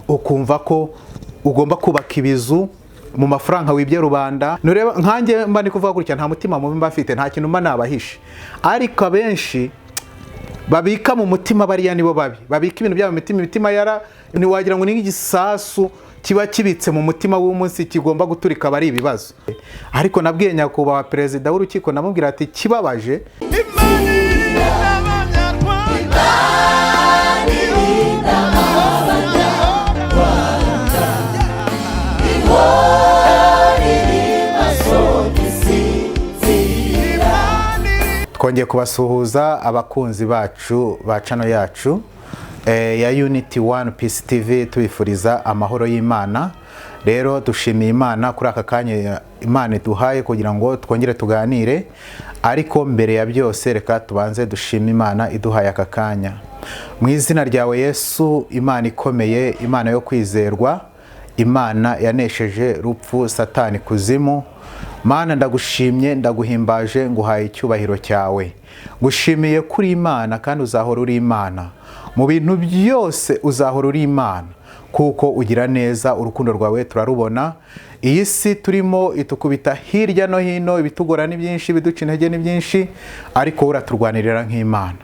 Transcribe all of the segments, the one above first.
Ukumva ko ugomba kubaka ibizu mu mafaranga wibye rubanda. Nureba nkanjye mba ndi kuvuga gutya, nta mutima mubi mba mfite, nta kintu mba nabahishe. Ariko abenshi babika mu mutima, bariya nibo babi, babika ibintu byabo mu mitima. Imitima yara ntiwagira ngo ni nk'igisasu kiba kibitse mu mutima w'umunsi kigomba guturika, aba ari ibibazo. Ariko nabwiye nyakubahwa perezida w'urukiko, namubwira ati kibabaje. Imana irinda Abanyarwanda. Irinda Abanyarwanda, ihora iri maso ntisinzira. Imana irinda. Twongeye kubasuhuza, abakunzi bacu ba channel yacu ya Unity One Peace TV, tubifuriza amahoro y'Imana. Rero dushimiye Imana kuri aka kanya Imana iduhaye kugira ngo twongere tuganire. Ariko mbere ya byose, reka tubanze dushime Imana iduhaye aka kanya. Mu izina ryawe Yesu, Imana ikomeye, Imana yo kwizerwa, Imana yanesheje rupfu, Satani, kuzimu, Mana, ndagushimye, ndaguhimbaje, nguhaye icyubahiro cyawe. Ngushimiye kuri Imana, kandi uzahora uri Imana mu bintu byose, uzahora uri Imana kuko ugira neza, urukundo rwawe turarubona. Iyi si turimo itukubita hirya no hino, ibitugora ni byinshi, ibiduca intege ni byinshi, ariko wowe uraturwanirira nk'Imana.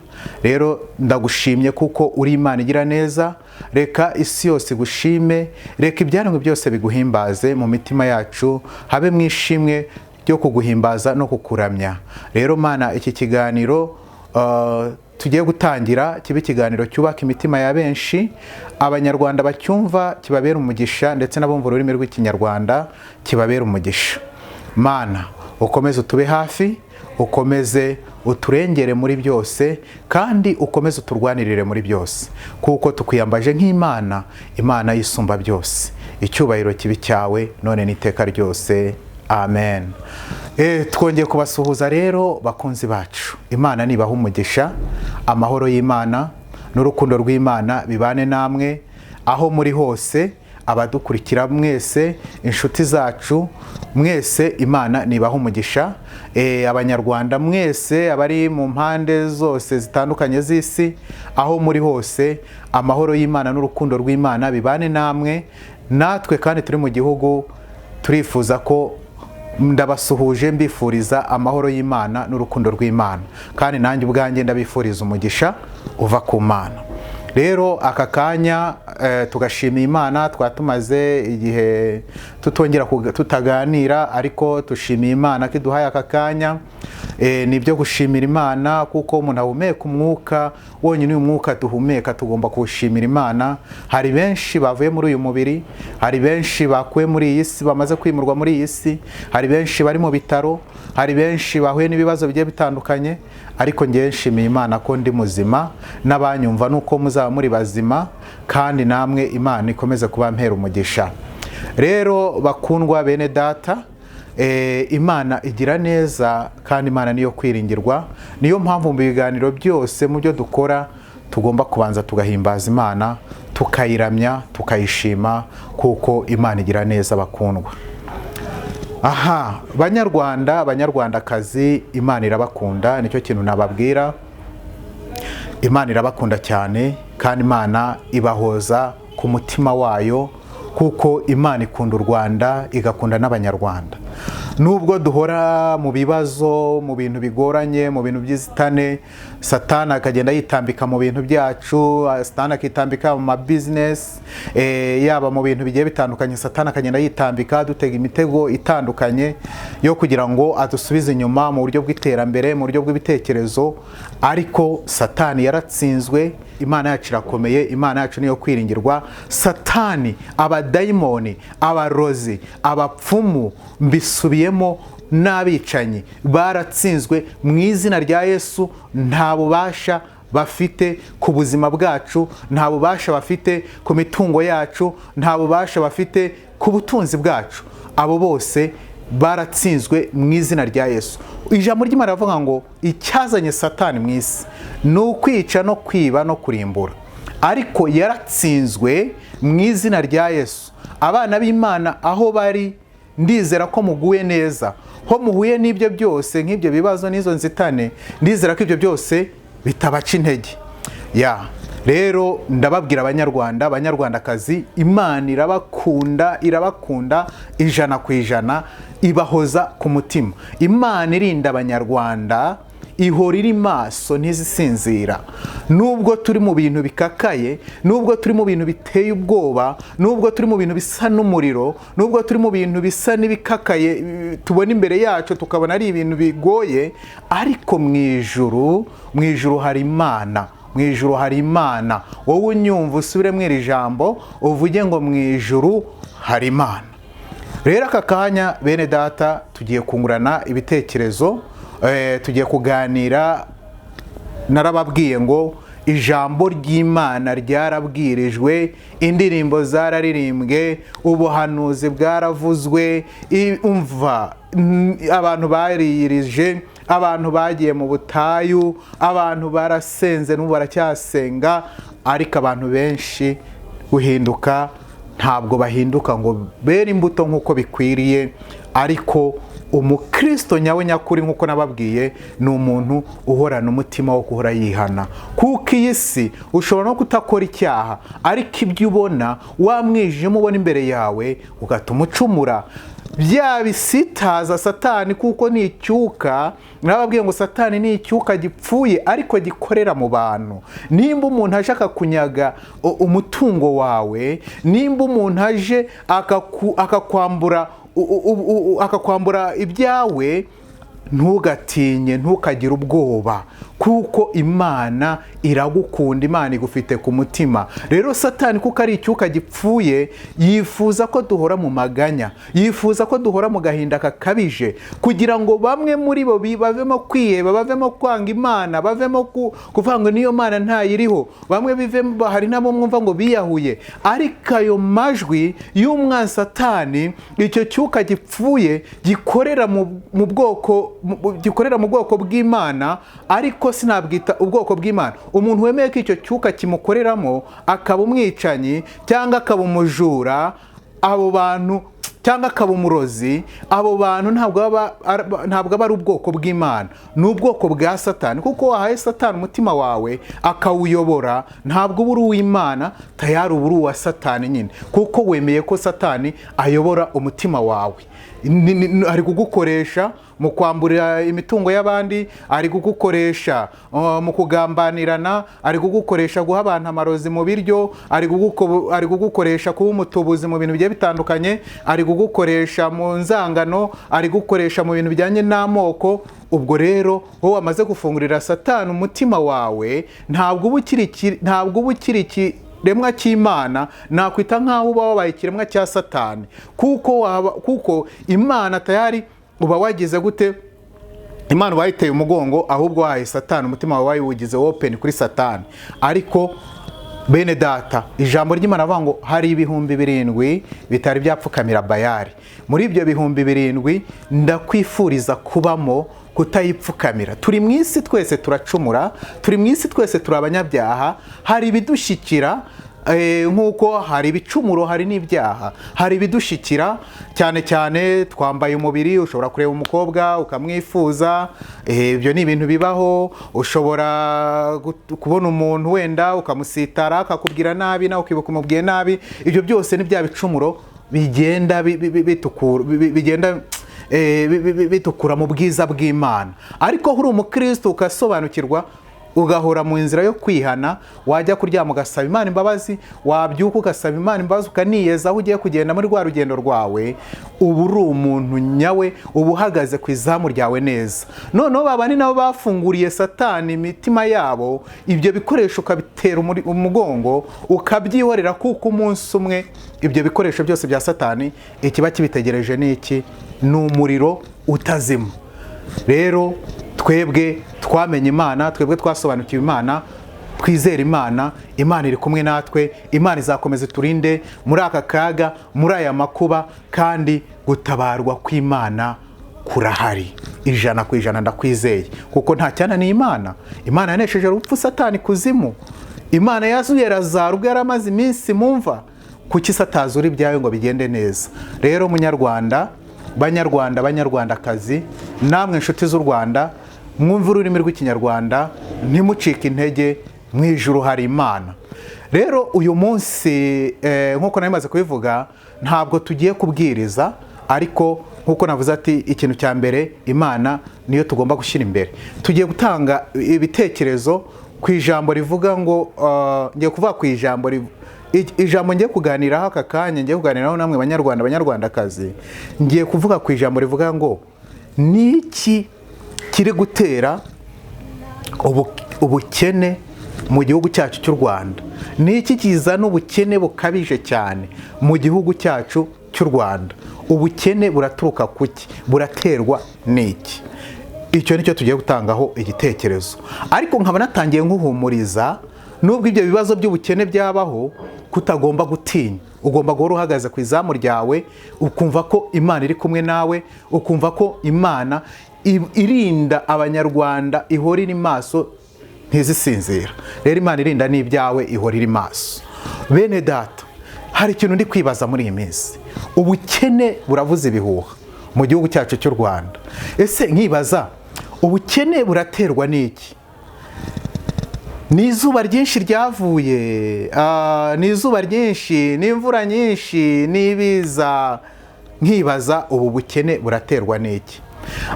Rero ndagushimye kuko uri Imana igira neza. Reka isi yose igushime, reka ibyaremwe byose biguhimbaze. Mu mitima yacu habe mu ishimwe ryo kuguhimbaza no kukuramya. Rero Mana, iki kiganiro tugiye gutangira kibe ikiganiro cyubaka imitima ya benshi, Abanyarwanda bacyumva kibabera umugisha, ndetse n'abumva ururimi rw'Ikinyarwanda kibabera umugisha. Mana, ukomeze utube hafi, ukomeze uturengere muri byose, kandi ukomeze uturwanirire muri byose, kuko tukwiyambaje nk'Imana, Imana y'isumba byose. Icyubahiro kibi cyawe none n'iteka ryose, amen. Twongeye kubasuhuza rero, bakunzi bacu. Imana nibaha umugisha, amahoro y'Imana n'urukundo rw'Imana bibane namwe aho muri hose. Abadukurikira mwese, inshuti zacu mwese, Imana nibaha umugisha. Abanyarwanda mwese abari mu mpande zose zitandukanye z'isi, aho muri hose, amahoro y'Imana n'urukundo rw'Imana bibane namwe. Natwe kandi turi mu gihugu turifuza ko ndabasuhuje, mbifuriza amahoro y'Imana n'urukundo rw'Imana, kandi nanjye ubwanjye ndabifuriza umugisha uva ku Mana. Rero aka kanya tugashimira Imana. Twaba tumaze igihe tutongera tutaganira, ariko dushimiye Imana ko iduhaye aka kanya. Ni ibyo gushimira Imana kuko umuntu ahumeka umwuka wonyine. Uyu mwuka duhumeka tugomba kuwushimira Imana. Hari benshi bavuye muri uyu mubiri, hari benshi bakuwe muri iyi si, bamaze kwimurwa muri iyi si, hari benshi bari mu bitaro, hari benshi bahuye n'ibibazo bigiye bitandukanye. Ariko ngewe nshimiye Imana ko ndi muzima, n'abanyumva nuko muzaba muri bazima, kandi namwe Imana ikomeze kuba mpera umugisha. Rero bakundwa bene data, Imana igira neza kandi Imana niyo kwiringirwa. Niyo mpamvu mu biganiro byose, mu byo dukora, tugomba kubanza tugahimbaza Imana, tukayiramya, tukayishima, kuko Imana igira neza. Bakundwa, aha Banyarwanda, Banyarwandakazi, Imana irabakunda, nicyo kintu nababwira. Imana irabakunda cyane, kandi Imana ibahoza ku mutima wayo, kuko Imana ikunda u Rwanda, igakunda n'Abanyarwanda. Nubwo duhora mu bibazo, mu bintu bigoranye, mu bintu by'izitane, Satani akagenda yitambika mu bintu byacu, Satani akitambika mu mabizinesi, yaba mu bintu bigiye bitandukanye, Satani akagenda yitambika, dutega imitego itandukanye yo kugira ngo adusubize inyuma mu buryo bw'iterambere, mu buryo bw'ibitekerezo. Ariko Satani yaratsinzwe. Imana yacu irakomeye, Imana yacu niyo kwiringirwa. Satani, abadayimoni, abarozi, abapfumu, mbisubiyemo, n'abicanyi baratsinzwe mu izina rya Yesu. Nta bubasha bafite ku buzima bwacu, nta bubasha bafite ku mitungo yacu, nta bubasha bafite ku butunzi bwacu. Abo bose baratsinzwe mu izina rya Yesu. Ijambo ry'Imana rivuga ngo icyazanye Satani mu isi ni ukwica no kwiba no kurimbura, ariko yaratsinzwe mu izina rya Yesu. Abana b'Imana aho bari, ndizera ko muguye neza ho muhuye n'ibyo byose, nk'ibyo bibazo n'izo nzitane. Ndizera ko ibyo byose bitabaca intege ya. Rero ndababwira Abanyarwanda, Abanyarwandakazi, Imana irabakunda, irabakunda 100%, ibahoza ku mutima. Imana irinda Abanyarwanda, ihora iri maso, ntizisinzira. Nubwo turi mu bintu bikakaye, nubwo turi mu bintu biteye ubwoba, nubwo turi mu bintu bisa n'umuriro, nubwo turi mu bintu bisa n'ibikakaye, tubona imbere yacu tukabona ari ibintu bigoye, ariko mu ijuru, mu ijuru hari Imana, mu ijuru hari Imana. Wowe unyumva, usubire mu iri jambo uvuge ngo: "Mu ijuru hari Imana." Rero aka kanya, bene data, tugiye kungurana ibitekerezo, tugiye kuganira. Narababwiye ngo ijambo ry'Imana ryarabwirijwe, indirimbo zararirimbwe, ubuhanuzi bwaravuzwe, umva, abantu bariyirije, abantu bagiye mu butayu, abantu barasenze, n'ubu baracyasenga, ariko abantu benshi guhinduka ntabwo bahinduka ngo bere imbuto nk'uko bikwiriye. Ariko umukristo nyawe nyakuri, nk'uko nababwiye, ni umuntu uhorana umutima wo guhora yihana, kuko iyi si ushobora no kutakora icyaha, ariko ibyo ubona, wa mwijima ubona imbere yawe, ugatuma ucumura bya bisitaza Satani, kuko ni icyuka. Nababwiye ngo Satani ni icyuka gipfuye ariko gikorera mu bantu. Nimba umuntu aje akakunyaga umutungo wawe, nimba umuntu aje akakwambura akakwambura ibyawe, ntugatinye, ntukagire ubwoba, kuko Imana iragukunda, Imana igufite ku mutima. Rero Satani, kuko ari icyuka gipfuye, yifuza ko duhora mu maganya, yifuza ko duhora mu gahinda kakabije, kugira ngo bamwe muri bo bavemo kwiheba, bavemo kwanga Imana, bavemo kuvuga ngo niyo Mana ntayiriho. Bamwe bivemo, hari n'abo mwumva ngo biyahuye. Ariko ayo majwi y'umwanzi Satani, icyo cyuka gipfuye gikorera mu bwoko gikorera mu bwoko bw'Imana, ariko sinabwita ubwoko bw'Imana. Umuntu wemeye ko icyo cyuka kimukoreramo, akaba umwicanyi cyangwa akaba umujura, abo bantu, cyangwa akaba umurozi, abo bantu ntabwo aba ari ubwoko bw'Imana, ni ubwoko bwa Satani, kuko wahaye Satani umutima wawe akawuyobora. Ntabwo uba uri uw'Imana tayari, uba uri uwa Satani nyine, kuko wemeye ko Satani ayobora umutima wawe. Ari kugukoresha mu kwamburira imitungo y'abandi, ari kugukoresha mu kugambanirana, ari kugukoresha guha abantu amarozi mu biryo, ari kugukoresha kuba umutubuzi mu bintu bigiye bitandukanye, ari kugukoresha mu nzangano, ari kugukoresha mu bintu bijyanye n'amoko. Ubwo rero wowe wamaze gufungurira Satani umutima wawe, ntabwo uba ukiri ikiremwa cy'Imana, nakwita nk'aho uba wabaye ikiremwa cya Satani, kuko Imana tayari uba wagize gute? Imana uba wayiteye umugongo, ahubwo wahaye Satani umutima wawe, wayiwugize open kuri Satani. Ariko bene data, ijambo ry'Imana avuga ngo hari 7000 bitari byapfukamira Bayari. Muri ibyo 7000 ndakwifuriza kubamo, kutayipfukamira. Turi mu isi twese turacumura, turi mu isi twese turi abanyabyaha. Hari ibidushyikira, nk'uko hari ibicumuro hari n'ibyaha, hari ibidushikira cyane cyane twambaye umubiri. Ushobora kureba umukobwa ukamwifuza, ibyo ni ibintu bibaho. Ushobora kubona umuntu wenda ukamusitara, akakubwira nabi, nawe ukibuka umubwiye nabi. Ibyo byose ni bya bicumuro bigenda bigenda bitukura mu bwiza bw'Imana. Ariko uri umukristo ugasobanukirwa, ugahora mu nzira yo kwihana, wajya kuryama ugasaba Imana imbabazi, wabyuka ugasaba Imana imbabazi, ukaniyeza aho ugiye kugenda muri rwa rugendo rwawe, uba uri umuntu nyawe, uba uhagaze ku izamu ryawe neza. Noneho babandi nabo bafunguriye Satani imitima yabo, ibyo bikoresho ukabitera umugongo, ukabyihorera, kuko umunsi umwe ibyo bikoresho byose bya Satani ikiba kibitegereje ni iki? Ni umuriro utazima. Rero twebwe twamenye Imana, twebwe twasobanukiwe Imana, twizere Imana. Imana iri kumwe natwe, Imana izakomeza iturinde muri aka kaga, muri aya makuba, kandi gutabarwa kw'Imana kurahari 100%. Ndakwizeye, kuko nta cyananiye Imana. Imana yanesheje urupfu, Satani, kuzimu. Imana yazuye Lazaro ubwo yari amaze iminsi mumva. Kuki se atazura ibyawe ngo bigende neza? Rero Munyarwanda, Banyarwanda, Banyarwandakazi, namwe inshuti z'u Rwanda mwumve ururimi rw'Ikinyarwanda, ntimucike intege. Mu ijuru hari Imana. Rero uyu munsi, nk'uko nari maze kubivuga, ntabwo tugiye kubwiriza, ariko nk'uko navuze ati ikintu cya mbere Imana niyo tugomba gushyira imbere. Tugiye gutanga ibitekerezo ku ijambo rivuga ngo, ngiye kuvuga ku ijambo, ijambo ngiye kuganiraho aka kanya, ngiye kuganiraho namwe Banyarwanda, Banyarwandakazi, ngiye kuvuga ku ijambo rivuga ngo: ni iki kiri gutera ubukene mu gihugu cyacu cy'u Rwanda? Ni iki kizana ubukene bukabije cyane mu gihugu cyacu cy'u Rwanda? Ubukene buraturuka kuki? Buraterwa n'iki? Icyo nicyo tugiye gutangaho igitekerezo. Ariko nkaba natangiye nkuhumuriza, nubwo ibyo bibazo by'ubukene byabaho, kutagomba gutinya. Ugomba guhora uhagaze ku izamu ryawe, ukumva ko Imana iri kumwe nawe, ukumva ko Imana irinda Abanyarwanda, ihora iri maso, ntizisinzira. Rero Imana irinda n'ibyawe, ihora iri maso. Bene data, hari ikintu ndi kwibaza muri iyi minsi. Ubukene buravuza ibihuha mu gihugu cyacu cy'u Rwanda. Ese nkibaza, ubukene buraterwa n'iki? Ni izuba ryinshi ryavuye, ni izuba ryinshi, ni imvura nyinshi, ni ibiza? Nkibaza, ubu bukene buraterwa n'iki?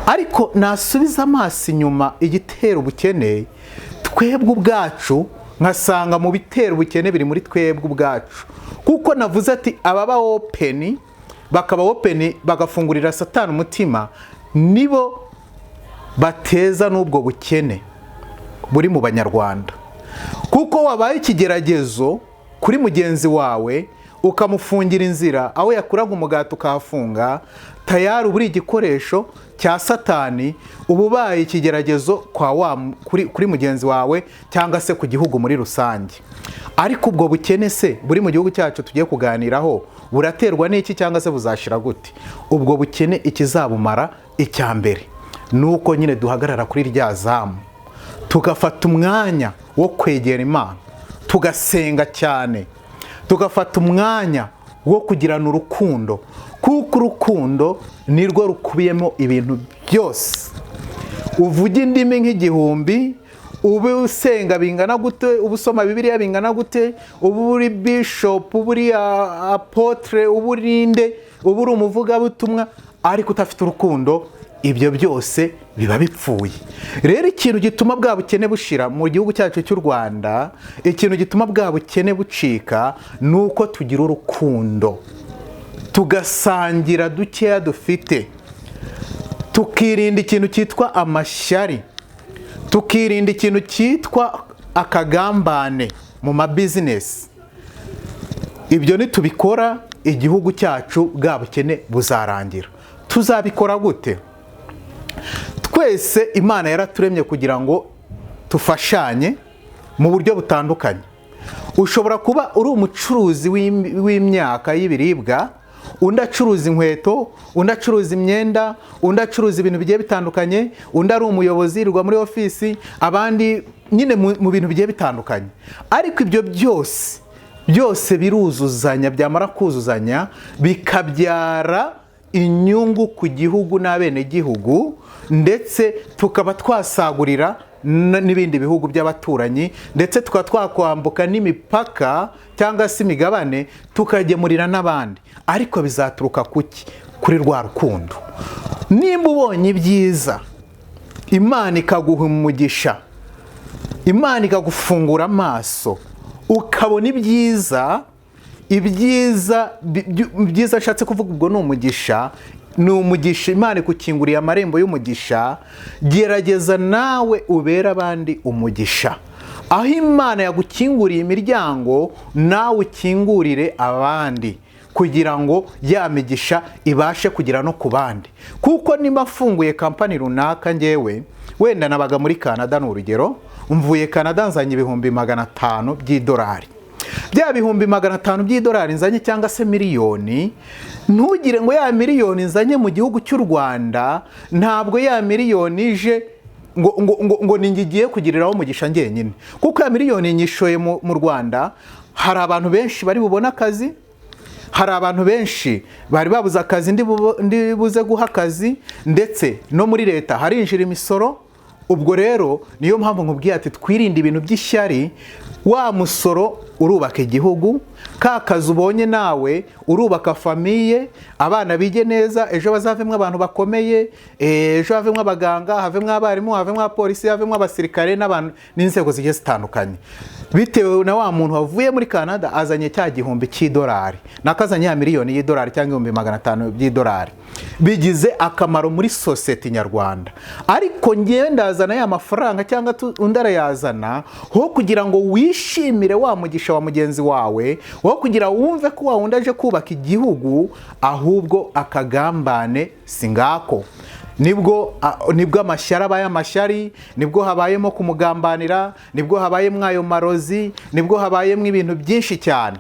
Ariko nasubiza amaso inyuma, igitera ubukene twebwe ubwacu, nkasanga mu bitera ubukene biri muri twebwe ubwacu, kuko navuze ati ababa open, bakaba open, bagafungurira Satani umutima, nibo bateza n'ubwo bukene buri mu Banyarwanda. Kuko wabaye ikigeragezo kuri mugenzi wawe, ukamufungira inzira aho yakuraga umugati, ukahafunga, tayari uba uri igikoresho cya Satani, uba ubaye ikigeragezo kwa wa, kuri mugenzi wawe cyangwa se ku gihugu muri rusange. Ariko ubwo bukene se buri mu gihugu cyacu tugiye kuganiraho buraterwa n'iki, cyangwa se buzashira gute? Ubwo bukene ikizabumara, icya mbere ni uko nyine duhagarara kuri rya zamu, tugafata umwanya wo kwegera Imana, tugasenga cyane, tugafata umwanya wo kugirana urukundo, kuko urukundo nirwo rukubiyemo ibintu byose. Uvuge indimi nk'igihumbi, ube usenga bingana gute, ube usoma Bibiliya bingana gute, ube uri bishop, ube uri apôtre, ube uri nde, ube uri umuvugabutumwa, ariko udafite urukundo, ibyo byose biba bipfuye. Rero ikintu gituma bwa bukene bushira mu gihugu cyacu cy'u Rwanda, ikintu gituma bwa bukene bucika, ni uko tugira urukundo, tugasangira dukeya dufite, tukirinda ikintu cyitwa amashyari, tukirinda ikintu cyitwa akagambane mu mabizinesi. Ibyo nitubikora, igihugu cyacu bwa bukene buzarangira. Tuzabikora gute? Twese Imana yaraturemye kugira ngo tufashanye mu buryo butandukanye. Ushobora kuba uri umucuruzi w'imyaka y'ibiribwa, undi acuruza inkweto, undi acuruza imyenda, undi acuruza ibintu bigiye bitandukanye, undi ari umuyobozi yirirwa muri ofisi, abandi nyine mu bintu bigiye bitandukanye. Ariko ibyo byose byose biruzuzanya, byamara kuzuzanya bikabyara inyungu ku gihugu n'abenegihugu, ndetse tukaba twasagurira n'ibindi bihugu by'abaturanyi, ndetse tukaba twakwambuka n'imipaka cyangwa se imigabane, tukagemurira n'abandi. Ariko bizaturuka kuki? Kuri rwa rukundo. Nimba ubonye ibyiza, Imana ikaguha umugisha, Imana ikagufungura amaso, ukabona ibyiza, ibyiza byiza ashatse kuvuga ubwo ni umugisha, ni umugisha. Imana ikukinguriye amarembo y'umugisha, gerageza nawe ubere abandi umugisha. Aho Imana yagukinguriye imiryango, nawe ukingurire abandi, kugira ngo ya migisha ibashe kugera no ku bandi. Kuko niba afunguye kampani runaka, ngewe wenda nabaga muri Canada, ni urugero, mvuye Canada nzanye 500,000 by'idolari, bya 500,000 by'idolari nzanye cyangwa se miliyoni, ntugire ngo ya miliyoni nzanye mu gihugu cy'u Rwanda, ntabwo ya miliyoni ije ngo ninjye igiye kugiriraho umugisha njyenyine. Kuko ya miliyoni nyishoye mu Rwanda, hari abantu benshi bari bubone akazi, hari abantu benshi bari babuze akazi ndi buze guha akazi, ndetse no muri leta harinjira imisoro. Ubwo rero niyo mpamvu nkubwiye ati twirinde ibintu by'ishyari. Wa musoro urubaka igihugu, ka kazi ubonye nawe urubaka famille, abana bige neza, ejo bazavemo abantu bakomeye, ejo havemo abaganga, havemo abarimu, havemo abapolisi, havemo abasirikare n'abantu n'inzego zigiye zitandukanye, bitewe na wa muntu wavuye muri Canada azanye cya 1000 cy'idolari, nakazanye ya miliyoni y'idolari cyangwa 500,000 by'idolari, bigize akamaro muri sosiyete nyarwanda. Ariko ngewe ndazana ya mafaranga cyangwa undi arayazana, ho kugira ngo wishimire wa mugisha wa mugenzi wawe, wo kugira wumve ko wa wundi aje kubaka igihugu, ahubwo akagambane singako. Nibwo amashyari abaye amashyari, nibwo habayemo kumugambanira, nibwo habayemo ayo marozi, nibwo habayemo ibintu byinshi cyane.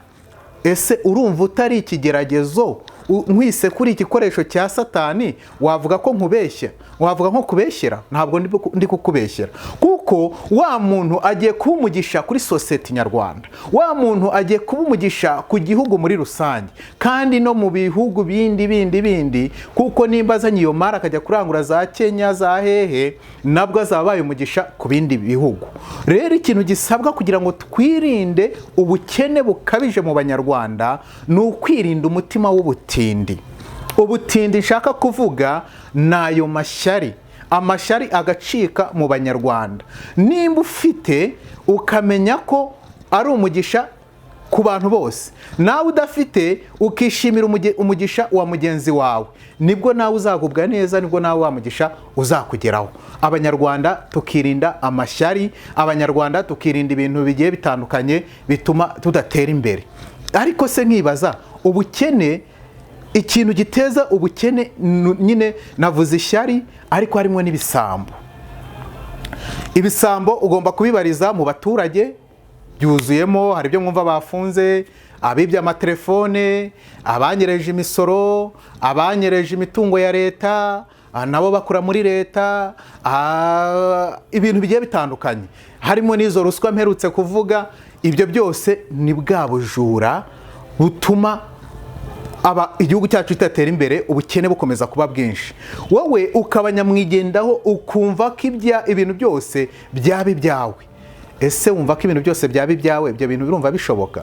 Ese urumva utari ikigeragezo? Nkwise kuri igikoresho cya Satani, wavuga ko nkubeshya? Wavuga nko kubeshyera? Ntabwo ndi kukubeshyera, kuko wa muntu agiye kuba umugisha kuri sosiyete nyarwanda, wa muntu agiye kuba umugisha ku gihugu muri rusange, kandi no mu bihugu bindi bindi bindi, kuko nimba azanye iyo mari akajya kurangura za Kenya za hehe, nabwo azaba abaye umugisha ku bindi bihugu. Rero ikintu gisabwa kugira ngo twirinde ubukene bukabije mu Banyarwanda ni ukwirinda umutima w'ubutindi. Ubutindi nshaka kuvuga ni ayo mashyari, amashyari agacika mu Banyarwanda. Nimba ufite ukamenya ko ari umugisha ku bantu bose, nawe udafite ukishimira umugisha wa mugenzi wawe, nibwo nawe uzagubwa neza, nibwo nawe wa mugisha uzakugeraho. Abanyarwanda tukirinda amashyari, Abanyarwanda tukirinda ibintu bigiye bitandukanye bituma tudatera imbere. Ariko se nkibaza, ubukene, ikintu giteza ubukene nyine navuze ishyari, ariko harimo n'ibisambo. Ibisambo ugomba kubibariza mu baturage, byuzuyemo. Hari ibyo mwumva bafunze, abibye amatelefone, abanyereje imisoro, abanyereje imitungo ya leta, nabo bakora muri leta, ibintu bigiye bitandukanye, harimo n'izo ruswa mperutse kuvuga. Ibyo byose ni bwa bujura butuma aba igihugu cyacu kidatera imbere, ubukene bukomeza kuba bwinshi, wowe ukaba nyamwigendaho, ukumva ko ibintu byose byaba ibyawe. Ese wumva ko ibintu byose byaba ibyawe? Ibyo bintu birumva bishoboka?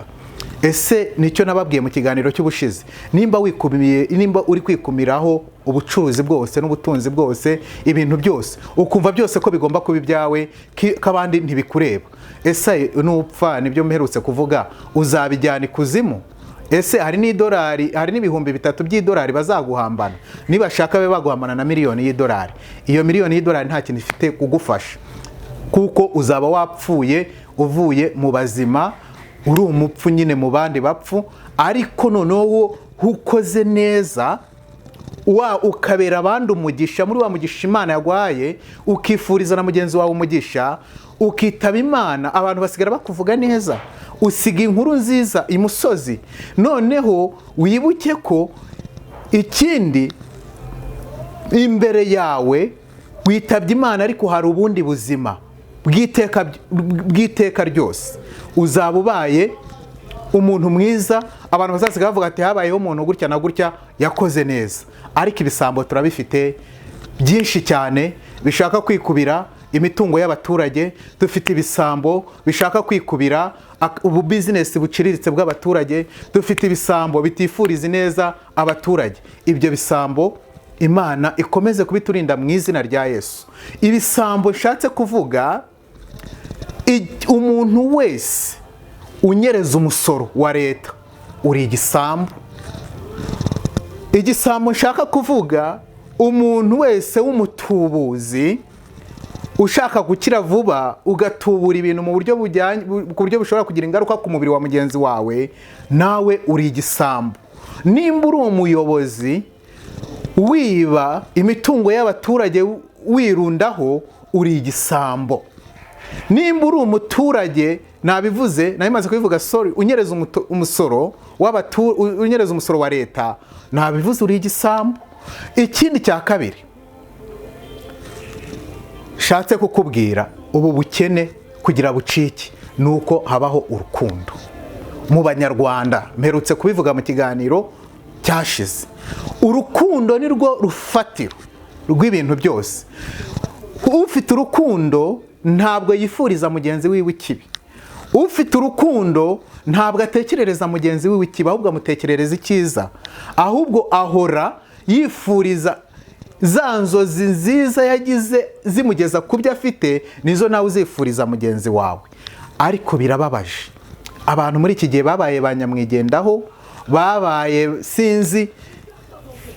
Ese nicyo nababwiye mu kiganiro cy'ubushize, nimba wikumiye, nimba uri kwikumiraho ubucuruzi bwose n'ubutunzi bwose, ibintu byose ukumva byose ko bigomba kuba ibyawe, k'abandi ntibikureba, ese nupfa, nibyo mperutse kuvuga, uzabijyana ikuzimu? Ese hari n'idolari, hari n'3,000 by'idolari bazaguhambana? Nibashaka babe baguhambana na miliyoni y'idolari. Iyo miliyoni y'idolari nta kintu ifite kugufasha, kuko uzaba wapfuye, uvuye mu bazima, uri umupfu nyine mu bandi bapfu. Ariko noneho wo ukoze neza, wa ukabera abandi umugisha muri wa mugisha Imana yaguhaye, ukifuriza na mugenzi wawe umugisha, ukitaba Imana, abantu basigara bakuvuga neza, usiga inkuru nziza imusozi. Noneho wibuke ko ikindi imbere yawe witabye Imana, ariko hari ubundi buzima bw'iteka ryose. Uzaba ubaye umuntu mwiza, abantu bazasiga bavuga ati habayeho umuntu gutya na gutya yakoze neza. Ariko ibisambo turabifite byinshi cyane bishaka kwikubira imitungo y'abaturage, dufite ibisambo bishaka kwikubira ubu business buciriritse bw'abaturage, dufite ibisambo bitifuriza neza abaturage. Ibyo bisambo Imana ikomeze kubiturinda mu izina rya Yesu. Ibisambo nshatse kuvuga, umuntu wese unyereza umusoro wa leta uri igisambo. Igisambo nshaka kuvuga, umuntu wese w'umutubuzi ushaka gukira vuba, ugatubura ibintu mu buryo bujyanye, ku buryo bushobora kugira ingaruka ku mubiri wa mugenzi wawe, nawe uri igisambo. Nimba uri umuyobozi wiba imitungo y'abaturage wirundaho, uri igisambo. Nimba uri umuturage, nabivuze, nabimaze kubivuga, sorry, unyereza umusoro unyereza umusoro wa leta, nabivuze, uri igisambo. Ikindi cya kabiri shatse kukubwira, ubu bukene kugira bucike nuko habaho urukundo mu Banyarwanda. Mperutse kubivuga mu kiganiro cyashize, urukundo ni rwo rufatiro rw'ibintu byose. Ufite urukundo ntabwo yifuriza mugenzi wiwe ikibi. Ufite urukundo ntabwo atekerereza mugenzi wiwe ikibi, ahubwo amutekerereza icyiza. Ahubwo ahora yifuriza za nzozi nziza yagize zimugeza ku byo afite, nizo nawe uzifuriza mugenzi wawe. Ariko birababaje, abantu muri iki gihe babaye ba nyamwigendaho, babaye sinzi,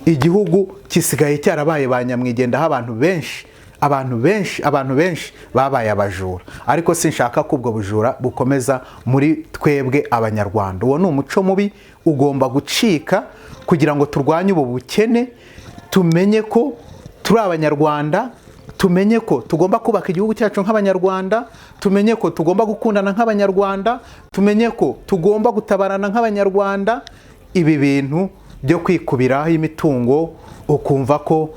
igihugu gisigaye cyarabaye ba nyamwigendaho. Abantu benshi, abantu benshi, abantu benshi babaye abajura. Ariko sinshaka ko ubwo bujura bukomeza muri twebwe Abanyarwanda. Uwo ni umuco mubi ugomba gucika kugira ngo turwanye ubu bukene, tumenye ko turi Abanyarwanda, tumenye ko tugomba kubaka igihugu cyacu nk'Abanyarwanda, tumenye ko tugomba gukundana nk'Abanyarwanda, tumenye ko tugomba gutabarana nk'Abanyarwanda. Ibi bintu byo kwikubiraho imitungo, ukumva ko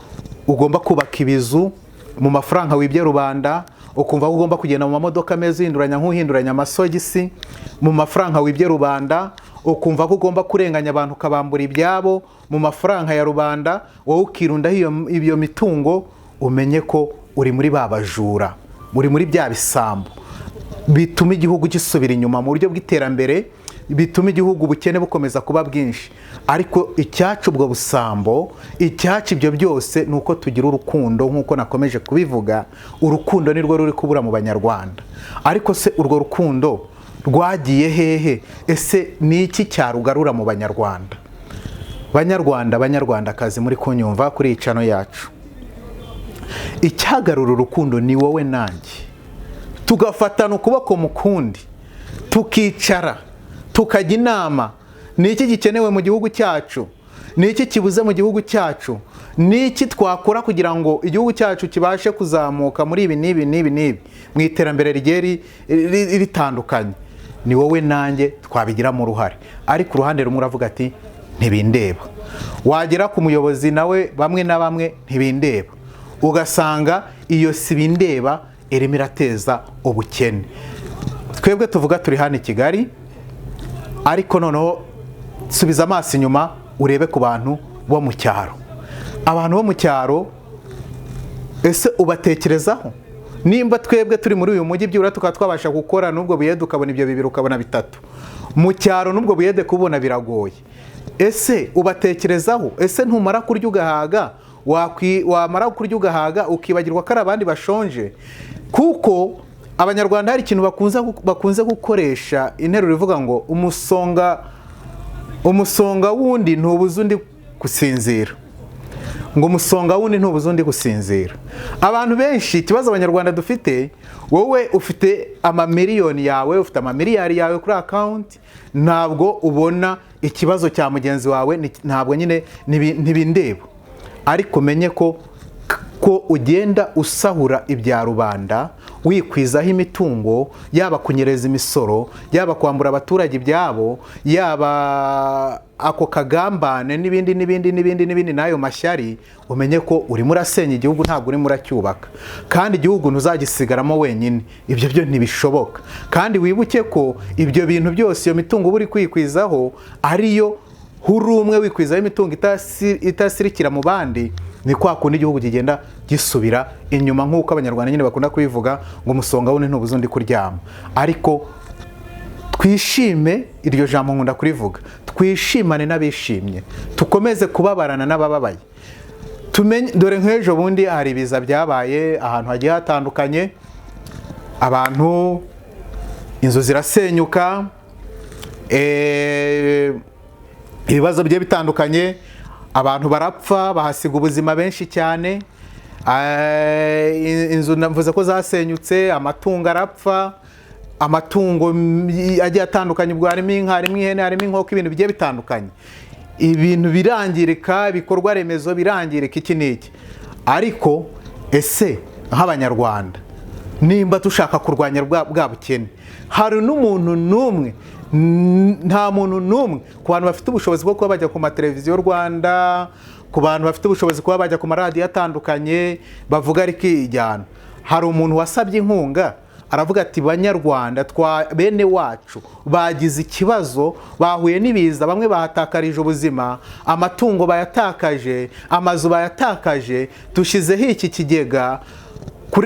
ugomba kubaka ibizu mu mafaranga wibye rubanda, ukumva ko ugomba kugenda mu mamodoka meza uhinduranya nk'uhinduranya amasogisi mu mafaranga wibye rubanda, ukumva ko ugomba kurenganya abantu ukabambura ibyabo mu mafaranga ya rubanda, wowe ukirundaho iyo mitungo, umenye ko uri muri ba bajura, uri muri bya bisambo bituma igihugu gisubira inyuma mu buryo bw'iterambere, bituma igihugu ubukene bukomeza kuba bwinshi. Ariko icyacu ubwo busambo, icyacu ibyo byose, ni uko tugira urukundo. Nk'uko nakomeje kubivuga, urukundo nirwo ruri kubura mu Banyarwanda. Ariko se urwo rukundo rwagiye hehe? Ese ni iki cyarugarura mu Banyarwanda? Banyarwanda, Banyarwandakazi muri kunyumva kuri iyi channel yacu, icyagarura urukundo ni wowe nanjye, tugafatana ukuboko mu kundi, tukicara tukajya inama. Ni iki gikenewe mu gihugu cyacu? Ni iki kibuze mu gihugu cyacu? Ni iki twakora kugira ngo igihugu cyacu kibashe kuzamuka muri ibi n'ibi n'ibi n'ibi mu iterambere rigiye ritandukanye? Ni wowe nanjye twabigiramo uruhare. Ariko uruhande rumwe uravuga ati ntibindeba, wagera ku muyobozi nawe bamwe na bamwe ntibindeba, ugasanga iyo si bindeba irimo irateza ubukene. Twebwe tuvuga turi hano i Kigali, ariko noneho subiza amaso inyuma urebe ku bantu bo mu cyaro. Abantu bo mu cyaro ese ubatekerezaho? Nimba twebwe turi muri uyu mujyi byibura tukaba twabasha gukora n'ubwo buyede, ukabona ibyo bibiri, ukabona bitatu, mu cyaro n'ubwo buyede kubona biragoye. Ese ubatekerezaho? Ese ntumara kurya ugahaga, wamara kurya ugahaga ukibagirwa ko ari abandi bashonje? Kuko Abanyarwanda hari ikintu bakunze gukoresha, interuro ivuga ngo umusonga wundi ntubuza undi gusinzira, ngo umusonga wundi ntubuza undi gusinzira. Abantu benshi, ikibazo Abanyarwanda dufite, wowe ufite amamiliyoni yawe, ufite amamiliyari yawe kuri account, ntabwo ubona ikibazo cya mugenzi wawe, ntabwo nyine ntibindeba. Ariko umenye ko ugenda usahura ibya rubanda, wikwizaho imitungo, yaba kunyereza imisoro, yaba kwambura abaturage ibyabo, yaba ako kagambane n'ibindi n'ibindi n'ibindi n'ibindi n'ayo mashyari, umenye ko urimo urasenya igihugu, ntabwo urimo uracyubaka. Kandi igihugu ntuzagisigaramo wenyine, ibyo byo ntibishoboka. Kandi wibuke ko ibyo bintu byose, iyo mitungo uba uri kwikwizaho, ariyo huri umwe wikwizaho imitungo itasirikira mu bandi, ni kwa kundi igihugu kigenda gisubira inyuma. Nk'uko Abanyarwanda nyine bakunda kubivuga ngo umusonga wundi ntubuze undi kuryama. Ariko twishime, iryo jambo nkunda kurivuga, twishimane n'abishimye, tukomeze kubabarana n'abababaye. Tumenye, dore nk'ejo bundi hari ibiza byabaye ahantu hagiye hatandukanye, abantu inzu zirasenyuka, ibibazo bigiye bitandukanye, abantu barapfa, bahasiga ubuzima benshi cyane. Inzu mvuze ko zasenyutse, amatungo arapfa, amatungo agiye atandukanye, ubwo harimo inka, harimo ihene, harimo inkoko, ibintu bigiye bitandukanye, ibintu birangirika, ibikorwa remezo birangirika, iki n'iki. Ariko ese nk'Abanyarwanda nimba dushaka kurwanya bwa bukene, hari n'umuntu n'umwe, nta muntu n'umwe ku bantu bafite ubushobozi bwo kuba bajya ku mateleviziyo Rwanda, ku bantu bafite ubushobozi kuba bajya ku maradiyo atandukanye bavuga ariko ijyana, hari umuntu wasabye inkunga aravuga ati Banyarwanda twa bene wacu bagize ikibazo, bahuye n'ibiza, bamwe bahatakarije ubuzima, amatungo bayatakaje, amazu bayatakaje, dushyizeho iki kigega.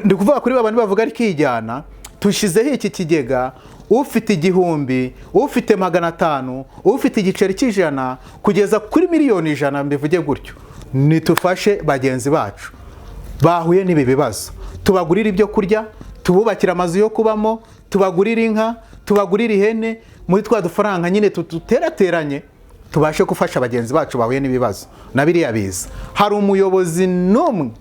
Ndi kuvuga kuri babandi bavuga rikijyana, tushyizeho iki kigega, ufite 1000, ufite 500, ufite igiceri cy'100 kugeza kuri 100,000,000, mbivuge gutyo, nitufashe bagenzi bacu bahuye n'ibi bibazo, tubagurire ibyo kurya, tububakire amazu yo kubamo, tubagurire inka, tubagurire ihene, muri twa dufaranga nyine tuterateranye tubashe gufasha bagenzi bacu bahuye n'ibibazo na biriya biza. Hari umuyobozi n'umwe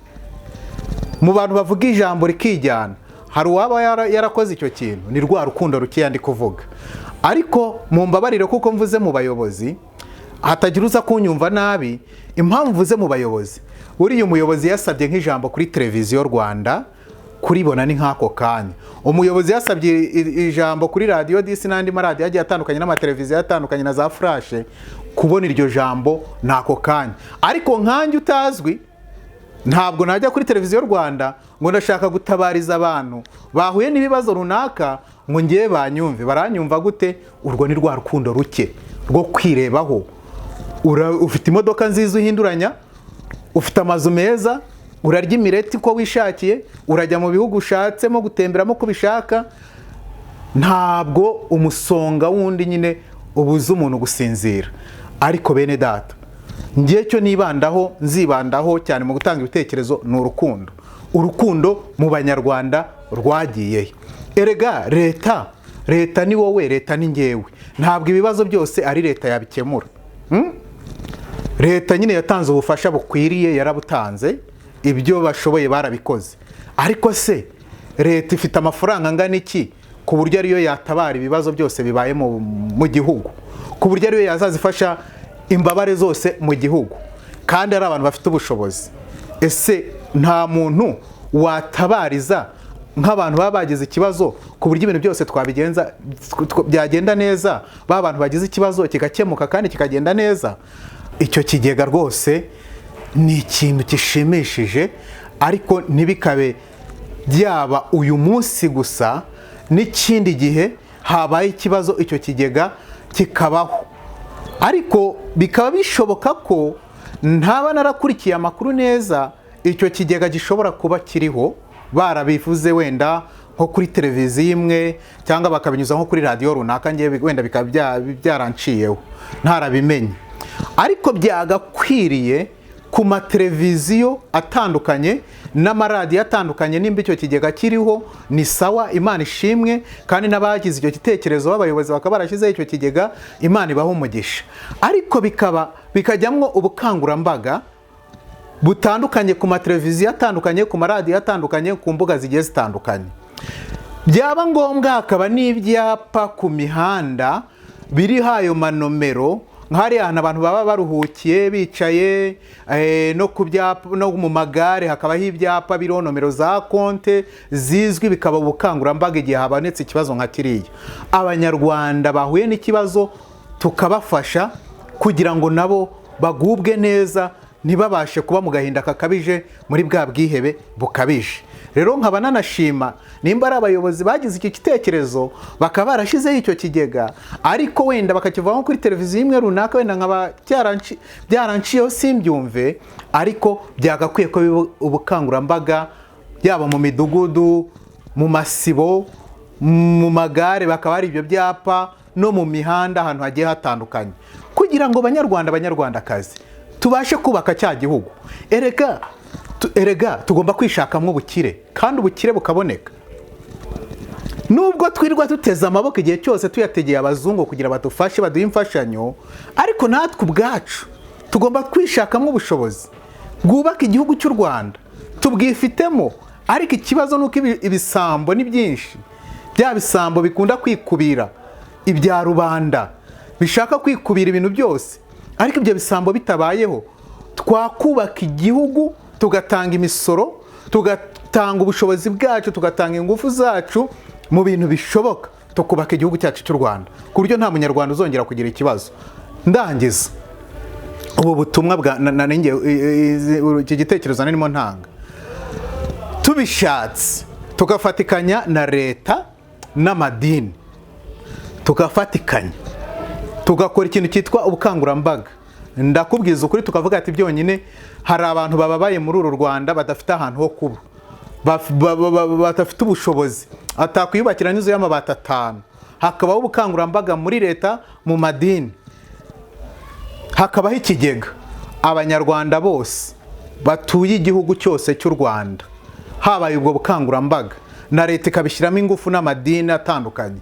mu bantu bavuga ijambo rikijyana, hari uwaba yarakoze icyo kintu? Ni rwa rukundo rukeya ndi kuvuga. Ariko mumbabarire kuko mvuze mu bayobozi, hatagira uza kunyumva nabi. Impamvu mvuze mu bayobozi, uriya umuyobozi yasabye nk'ijambo kuri televiziyo Rwanda, kuribona ni nk'ako kanya. Umuyobozi yasabye ijambo kuri radiyo disi n'andi maradiyo agiye atandukanye n'amateleviziyo atandukanye na za furashe, kubona iryo jambo ni ako kanya. Ariko nkanjye utazwi, ntabwo najya kuri televiziyo Rwanda ngo ndashaka gutabariza abantu bahuye n'ibibazo runaka ngo ngewe banyumve. Baranyumva gute? Urwo ni rwa rukundo ruke rwo kwirebaho. Ufite imodoka nziza uhinduranya, ufite amazu meza, urarya imireti uko wishakiye, urajya mu bihugu ushatsemo gutemberamo uko ubishaka. Ntabwo umusonga wundi nyine ubuza umuntu gusinzira. Ariko bene data, ngiye cyo nibandaho, nzibandaho cyane mu gutanga ibitekerezo, ni urukundo. Urukundo mu banyarwanda rwagiyehe? Erega leta ni wowe, leta ni ngewe. Ntabwo ibibazo byose ari leta yabikemura. Leta nyine yatanze ubufasha bukwiriye, yarabutanze, ibyo bashoboye barabikoze. Ariko se leta ifite amafaranga angana iki ku buryo ariyo yatabara ibibazo byose bibaye mu gihugu, ku buryo ariyo yazazifasha imbabare zose mu gihugu, kandi ari abantu bafite ubushobozi? Ese nta muntu watabariza nk'abantu baba bagize ikibazo ku buryo ibintu byose twabigenza byagenda neza, ba bantu bagize ikibazo kigakemuka kandi kikagenda neza? Icyo kigega rwose ni ikintu gishimishije, ariko ntibikabe byaba uyu munsi gusa, n'ikindi gihe habaye ikibazo icyo kigega kikabaho. Ariko bikaba bishoboka ko ntaba narakurikiye amakuru neza, icyo kigega gishobora kuba kiriho, barabivuze wenda nko kuri televiziyo imwe cyangwa bakabinyuza nko kuri radiyo runaka, ngewe wenda bikaba byaranciyeho ntarabimenye. Ariko byagakwiriye ku mateleviziyo atandukanye n'amaradiyo atandukanye, nimba icyo kigega kiriho ni sawa, Imana ishimwe, kandi n'abagize icyo gitekerezo b'abayobozi bakaba barashyizeho icyo kigega, Imana ibaha umugisha. Ariko bikajyamwo ubukangurambaga butandukanye ku mateleviziyo atandukanye, ku maradiyo atandukanye, ku mbuga zigiye zitandukanye. Byaba ngombwa hakaba n'ibyapa ku mihanda biriho ayo manomero, nk'ahariya hantu abantu baba baruhukiye bicaye, no ku byapa, no mu magare hakabaho ibyapa biriho nomero za konte zizwi, bikaba ubukangurambaga igihe habonetse ikibazo nka kiriya. Abanyarwanda bahuye n'ikibazo tukabafasha kugira ngo nabo bagubwe neza, ntibabashe kuba mu gahinda kakabije, muri bwa bwihebe bukabije. Rero nkaba nanashima nimba ari abayobozi bagize iki gitekerezo bakaba barashyizeho icyo kigega, ariko wenda bakakivaho kuri televiziyo imwe runaka, wenda nkaba byaranciyeho simbyumve, ariko byagakwiye ko biba ubukangurambaga yaba mu midugudu, mu masibo, mu magare, bakaba hari ibyo byapa, no mu mihanda ahantu hagiye hatandukanye, kugira ngo banyarwanda, banyarwandakazi, tubashe kubaka cya gihugu. Erega tugomba kwishakamo ubukire, kandi ubukire bukaboneka. Nubwo twirirwa duteze amaboko igihe cyose tuyategeye abazungu kugira badufashe, baduhe imfashanyo, ariko natwe ubwacu tugomba kwishakamo ubushobozi bwubaka igihugu cy'u Rwanda, tubwifitemo. Ariko ikibazo ni uko ibisambo ni byinshi, bya bisambo bikunda kwikubira ibya rubanda, bishaka kwikubira ibintu byose. Ariko ibyo bisambo bitabayeho, twakubaka igihugu, tugatanga imisoro, tugatanga ubushobozi bwacu, tugatanga ingufu zacu mu bintu bishoboka, tukubaka igihugu cyacu cy'u Rwanda ku buryo nta munyarwanda uzongera kugira ikibazo. Ndangiza ubu butumwa bwa iki gitekerezo narimo ntanga, tubishatse tugafatikanya na leta n'amadini, tugafatikanya tugakora ikintu cyitwa ubukangurambaga, ndakubwiza ukuri, tukavuga ati byonyine hari abantu bababaye muri uru Rwanda badafite ahantu ho kuba, badafite ubushobozi, atakwiyubakira n'inzu y'amabati 5. Hakabaho ubukangurambaga muri leta, mu madini, hakabaho ikigega Abanyarwanda bose batuye igihugu cyose cy'u Rwanda. Habaye ubwo bukangurambaga na leta ikabishyiramo ingufu n'amadini atandukanye,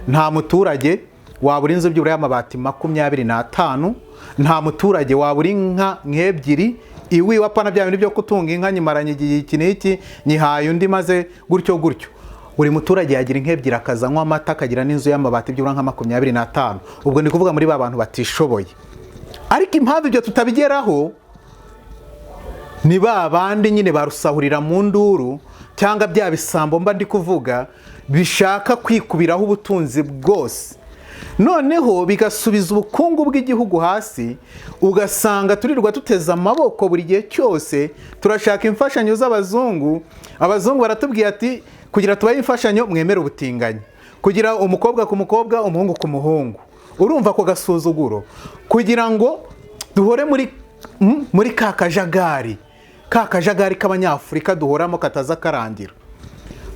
nta muturage wabura inzu byibura y'amabati 25, nta muturage wabura inka nk'ebyiri iwi wapana bya bintu byo kutunga inka nyimaranye igihe iki n'iki nyihaye undi maze gutyo gutyo. Buri muturage yagira inka ebyiri, akazanywa amata, akagira n'inzu y'amabati byibura nka 25. Ubwo ni kuvuga muri ba bantu batishoboye. Ariko impamvu ibyo tutabigeraho ni ba bandi nyine barusahurira mu nduru, cyangwa bya bisambo mba ndi kuvuga bishaka kwikubiraho ubutunzi bwose, noneho bigasubiza ubukungu bw'igihugu hasi. Ugasanga turirwa tuteze amaboko buri gihe cyose turashaka imfashanyo z'abazungu. Abazungu baratubwiye ati kugira tubahe imfashanyo mwemere ubutinganyi, kugira umukobwa ku mukobwa, umuhungu ku muhungu. Urumva ako gasuzuguro, kugira ngo duhore muri ka kajagari, ka kajagari k'Abanyafurika duhoramo kataza karangira,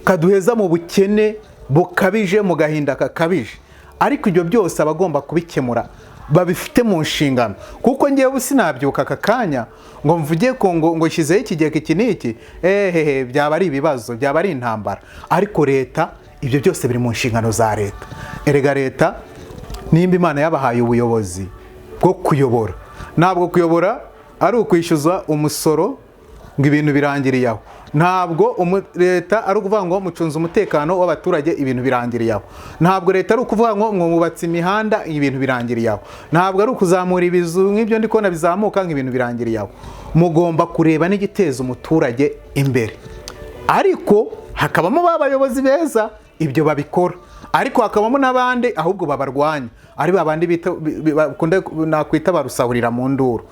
kaduheza mu bukene bukabije, mu gahinda kakabije. Ariko ibyo byose abagomba kubikemura babifite mu nshingano, kuko ngewe sinabyuka aka kanya ngo mvuge ko ngo nshyizeho ikigega iki n'iki, ehehe, byaba ari ibibazo, byaba ari intambara. Ariko leta, ibyo byose biri mu nshingano za leta. Erega leta, nimba Imana yabahaye ubuyobozi bwo kuyobora, ntabwo kuyobora ari ukwishyuza umusoro ngo ibintu birangiriye aho. Ntabwo leta ari ukuvuga ngo mucunze umutekano w'abaturage ibintu birangiriye aho. Ntabwo leta ari ukuvuga ngo mwubatse imihanda ibintu birangiriye aho. Ntabwo ari ukuzamura ibizu nk'ibyo ndi kubona bizamuka ngo ibintu birangiriye aho. Mugomba kureba n'igiteza umuturage imbere. Ariko hakabamo ba bayobozi beza ibyo babikora, ariko hakabamo n'abandi ahubwo babarwanya, ari babandi bita bakunda nakwita barusahurira mu nduru.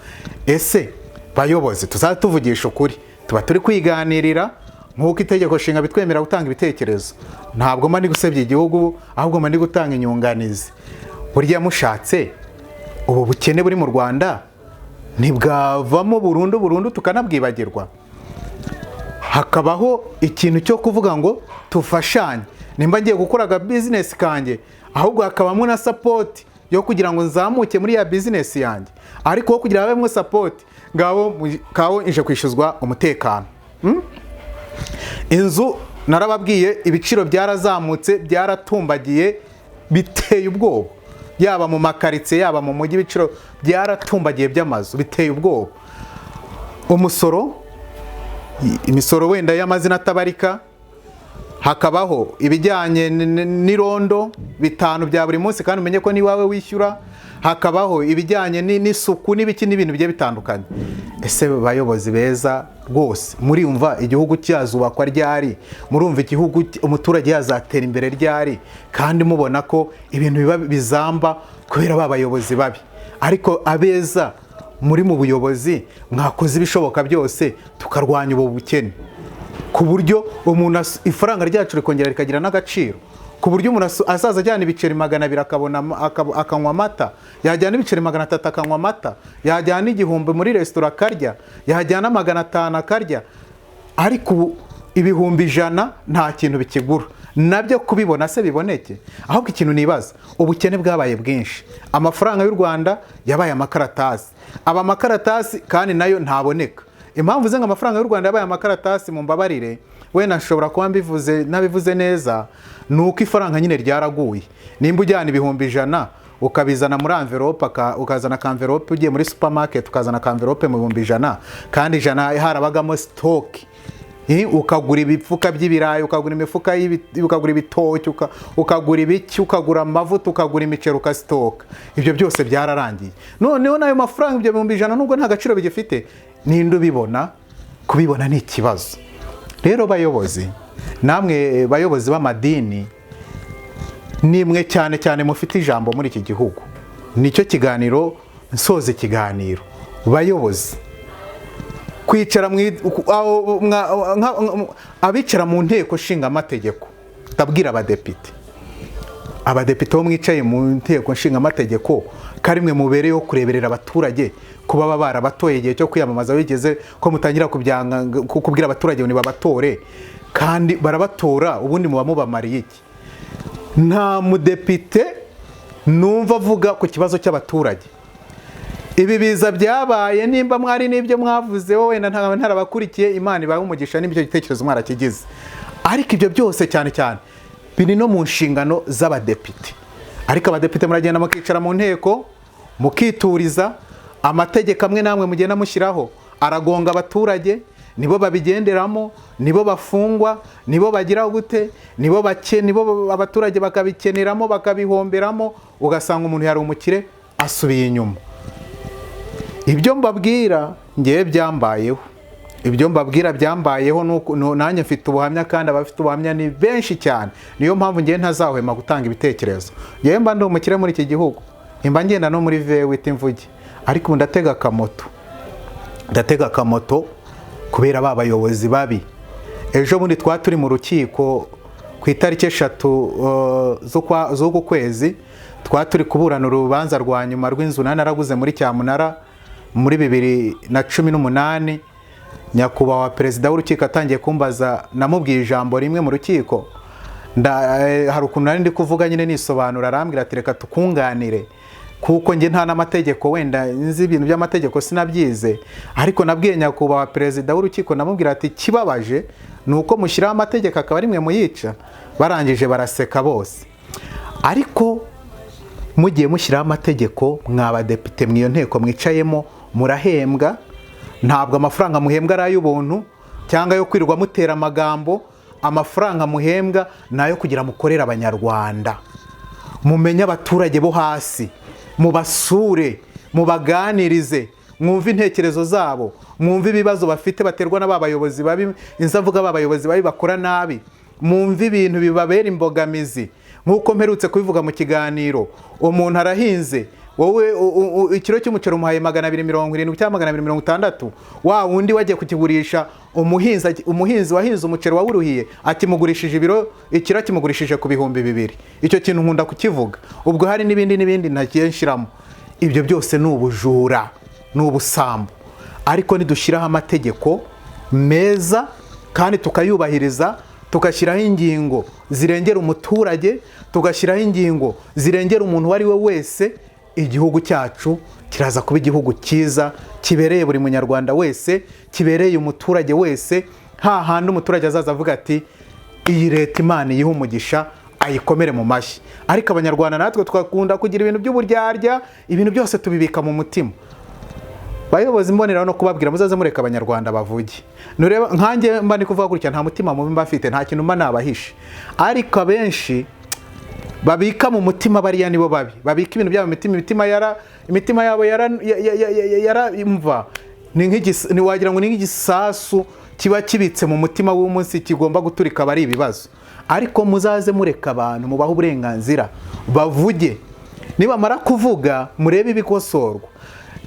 Ese bayobozi, tuzatuvugisha ukuri, tuba turi kwiganirira nk'uko itegeko nshinga bitwemerera gutanga ibitekerezo. Ntabwo mba ndi gusebya igihugu, ahubwo mba ndi gutanga inyunganizi. Burya mushatse ubu bukene buri mu Rwanda ntibwavamo burundu burundu tukanabwibagirwa, hakabaho ikintu cyo kuvuga ngo tufashanye. Nimba ngiye gukora aga business kanjye, ahubwo hakabamo na support yo kugira ngo nzamuke muri ya business yanjye. Ariko kugira habemo support, ngabo kawo ije kwishyuzwa umutekano. Inzu narababwiye, ibiciro byarazamutse, byaratumbagiye biteye ubwoba, yaba mu makaritsiye, yaba mu mujyi, ibiciro byaratumbagiye by'amazu biteye ubwoba. Umusoro, imisoro wenda y'amazina atabarika, hakabaho ibijyanye n'irondo 5 bya buri munsi, kandi umenye ko niwawe wishyura. Hakabaho ibijyanye n'isuku n'ibiki n'ibintu bigiye bitandukanye. Ese bayobozi beza rwose, murumva igihugu cyazubakwa ryari? Murumva igihugu umuturage yazatera imbere ryari? Kandi mubona ko ibintu biba bizamba kubera ba bayobozi babi. Ariko abeza muri mu buyobozi, mwakoze ibishoboka byose tukarwanya ubu bukene, ku buryo umuntu ifaranga ryacu rikongera rikagira n'agaciro, ku buryo umuntu azaza ajyana ibiceri 200 akabona akanywa amata, yajyana ibiceri 300 akanywa amata, yajyana 1000 muri resitora akarya, yajyana 500 akarya. Ariko ubu 100,000 nta kintu bikigura, nabyo kubibona se biboneke. Ahubwo ikintu nibaza, ubukene bwabaye bwinshi, amafaranga y'u Rwanda yabaye amakaratasi, aba amakaratasi kandi nayo ntaboneka. Impamvu ze ngo amafaranga y'u Rwanda yabaye amakaratasi, mu mbabarire wenda nshobora kuba mbivuze nabivuze neza, ni uko ifaranga nyine ryaraguye. Nimba ujyana 100,000 ukabizana muri envelope, ukazana ka envelope ugiye muri supermarket, ukazana ka envelope mu 100,000, kandi 100 harabagamo stock, ukagura ibifuka by'ibirayi, ukagura imifuka ukagura ibitoki, ukagura ibiki, ukagura amavuta, ukagura imiceri, ukasitoka. Ibyo byose byararangiye. Noneho n'ayo mafaranga ibyo 100,000 nubwo nta gaciro bigifite, ninde ubibona? Kubibona ni ikibazo. Rero bayobozi, namwe bayobozi b'amadini, nimwe cyane cyane mufite ijambo muri iki gihugu. Nicyo kiganiro nsoza ikiganiro. Bayobozi, kwicara abicara mu nteko nshinga amategeko, ndabwira abadepite, abadepite bo mwicaye mu nteko nshinga amategeko, karimwe mubereyeho kureberera abaturage, kuba baba barabatoye igihe cyo kwiyamamaza bigeze ko mutangira kubyanga kubwira abaturage ngo nibabatore. Kandi barabatora, ubundi muba mubamariye iki? Nta mudepite numva avuga ku kibazo cy'abaturage. Ibi biza byabaye, nimba mwari n'ibyo mwavuze, wowe wenda ntarabakurikiye, Imana ibahe umugisha n'ibyo gitekerezo mwarakigize. Ariko ibyo byose cyane cyane biri no mu nshingano z'abadepite. Ariko abadepite muragenda mukicara mu nteko, mukituriza. Amategeko amwe namwe mugenda mushyiraho aragonga abaturage, nibo babigenderamo, nibo bafungwa, nibo bagira gute, nibo bake, nibo abaturage bakabikeneramo, bakabihomberamo. Ugasanga umuntu yari umukire asubiye inyuma. Ibyo mbabwira ngewe byambayeho, ibyo mbabwira byambayeho, nanjye mfite ubuhamya, kandi abafite ubuhamya ni benshi cyane. Niyo mpamvu ngewe ntazahwema gutanga ibitekerezo. Ngewe mba ndi umukire muri iki gihugu, mba ngenda no muri V8 imvuge, ariko ubu ndatega akamoto, ndatega akamoto kubera ba bayobozi babi. Ejo bundi twari turi mu rukiko ku itariki 3 z'uku kwezi, twari turi kuburana urubanza rwa nyuma rw'inzu nari naraguze muri cyamunara muri 2018. Nyakubahwa perezida w'urukiko atangiye kumbaza, namubwiye ijambo rimwe mu rukiko. Hari ukuntu nari ndi kuvuga nyine nisobanura, arambwira ati: "Reka tukunganire," kuko njye nta n'amategeko wenda nzi, ibintu by'amategeko sinabyize. Ariko nabwiye nyakubahwa perezida w'urukiko, namubwira ati: "Ikibabaje ni uko mushyiraho amategeko akaba ari mwe muyica." Barangije baraseka bose. Ariko mugiye mushyiraho amategeko, mwabadepite mu iyo nteko mwicayemo, murahembwa. Ntabwo amafaranga muhembwa ari ay'ubuntu cyangwa ayo kwirirwa mutera amagambo. Amafaranga muhembwa ni ayo kugira mukorere Abanyarwanda, mumenye abaturage bo hasi, mubasure, mubaganirize, mwumve intekerezo zabo, mwumve ibibazo bafite baterwa na ba bayobozi babi, inzavuga ba bayobozi babi bakora nabi, mwumve ibintu bibabera imbogamizi. Nk'uko mperutse kubivuga mu kiganiro, umuntu arahinze, wowe ikiro cy'umuceri umuhaye 270 cyangwa 260, wa wundi wagiye kukigurisha umuhinzi, wahinze umuceri wawuruhiye, akimugurishije ibiro, ikiro akimugurishije ku 2000. Icyo kintu nkunda kukivuga. Ubwo hari n'ibindi n'ibindi ntagiye nshiramo. Ibyo byose ni ubujura, ni ubusambo. Ariko nidushyiraho amategeko meza kandi tukayubahiriza, tugashyiraho ingingo zirengera umuturage, tugashyiraho ingingo zirengera umuntu uwo ari we wese, igihugu cyacu kiraza kuba igihugu cyiza kibereye buri Munyarwanda wese, kibereye umuturage wese, hahandi umuturage azaza avuga ati: "Iyi leta Imana iyihe umugisha," ayikomere mu mashyi. Ariko Abanyarwanda natwe twakunda kugira ibintu by'uburyarya, ibintu byose tubibika mu mutima. Bayobozi, mboneraho no kubabwira, muzaze mureka Abanyarwanda bavuge. Nureba nkanjye mba ndi kuvuga gutya, nta mutima mubi mba mfite, nta kintu mba nabahishe. Ariko abenshi babika mu mutima, bariya nibo babi, babika ibintu byabo mu mitima. Imitima yabo yara yaramva, ni wagira ngo ni nk'igisasu kiba kibitse mu mutima w'umunsi kigomba guturika, aba ari ibibazo. Ariko muzaze mureka abantu, mubahe uburenganzira bavuge. Nibamara kuvuga, murebe ibikosorwa.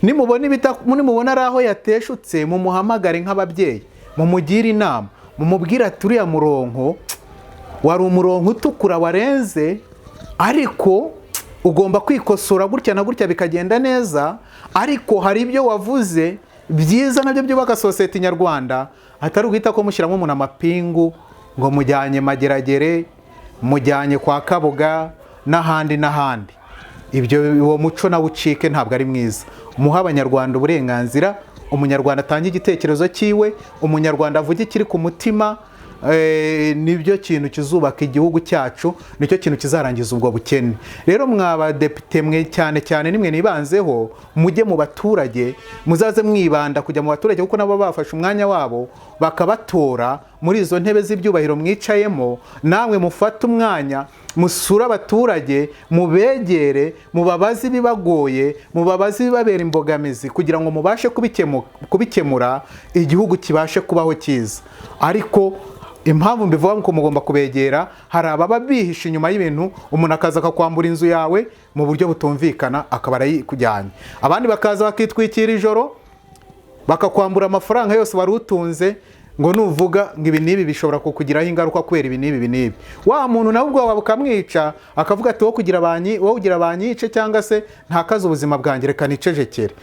Nimubona ari aho yateshutse, mumuhamagare nk'ababyeyi, mumugire inama, mumubwire ati: "Uriya murongo wari umurongo utukura warenze, ariko ugomba kwikosora gutya na gutya bikagenda neza. Ariko hari ibyo wavuze byiza nabyo byubaka sosiyete nyarwanda." Atari uguhita ko mushyiramo umuntu amapingu ngo mujyanye Mageragere, mujyanye kwa Kabuga n'ahandi n'ahandi. Ibyo, uwo muco nawe ucike, ntabwo ari mwiza. Muhe Abanyarwanda uburenganzira, Umunyarwanda atange igitekerezo cyiwe, Umunyarwanda avuge ikiri ku mutima. Nibyo kintu kizubaka igihugu cyacu, nicyo kintu kizarangiza ubwo bukene. Rero mwabadepite mwe, cyane cyane nimwe nibanzeho, mujye mu baturage, muzaze mwibanda kujya mu baturage, kuko nabo bafashe umwanya wabo bakabatora muri izo ntebe z'ibyubahiro mwicayemo. Namwe mufate umwanya musure abaturage, mubegere, mubabaze ibibagoye, mubabaze ibibabera imbogamizi, kugira ngo mubashe kubikemura, igihugu kibashe kubaho cyiza. Ariko impamvu mbivuga ngo mugomba kubegera, hari ababa bihishe inyuma y'ibintu. Umuntu akaza akakwambura inzu yawe mu buryo butumvikana, akaba arayikujyanye. Abandi bakaza bakitwikira ijoro, bakakwambura amafaranga yose wari utunze, ngo nuvuga ngo ibi n'ibi bishobora kukugiraho ingaruka kubera ibi n'ibi, ibi n'ibi. Wa muntu nawe ubwoba bukamwica, akavuga ati: "Wowe kugira banyice cyangwa se ntakaze ubuzima bwanjye, reka nicecekere."